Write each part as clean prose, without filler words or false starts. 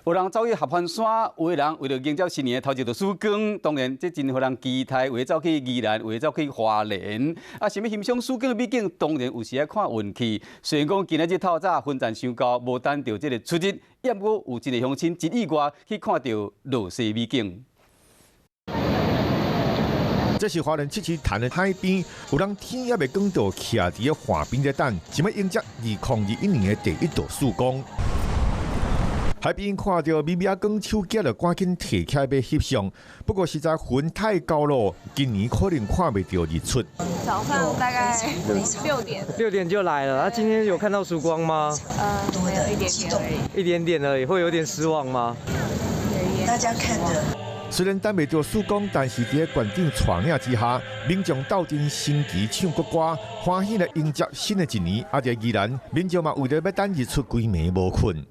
有人走去合歡山，有的人為著迎接新年的頭一道曙光，當然這真予人期待。有的走去宜蘭，有的走去花蓮。啊，想欲欣賞曙光的美景，當然有時愛看運氣。雖然講今仔日透早雲層傷厚，無等著這个出日，猶閣有真濟鄉親真意外去看著落西美景。這是花蓮七期潭的海邊，有人天猶未光就徛佇个岸邊咧等，想欲迎接2021年的第一道曙光。海邊看著微微仔光，手機就趕緊提起來欲翕相。不過實在雲太高囉，今年可能看袂著日出。早上大概6點，6點就來了。啊，今天有看到曙光嗎？沒有，一點點而已。一點點而已，會有點失望嗎？大家看的。雖然等袂著曙光，但是佇個縣長帶領之下，民眾鬥陣升旗唱國歌，歡喜來迎接新的一年。啊，佇宜蘭，民眾嘛為著欲等日出，規暝無睏。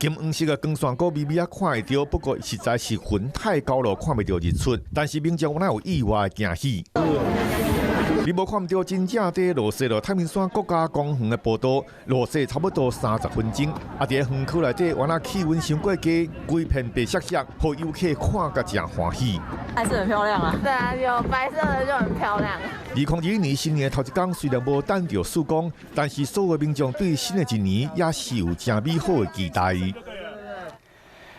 金黃色的光線閣微微仔看會著，不過實在是雲太高囉，看袂著日出。但是民眾哪有意外驚喜？你無看著真正佇落西囉太平山國家公園的步道，落西差不多30分鐘。啊，佇個園區內底，原來氣溫傷過低，規片白雪雪，予遊客看甲誠歡喜。還是很漂亮啊！對啊，有白色的就很漂亮。2021年新年頭一工雖然無等著曙光，但是所有民眾對新的一年也是有誠美好的期待。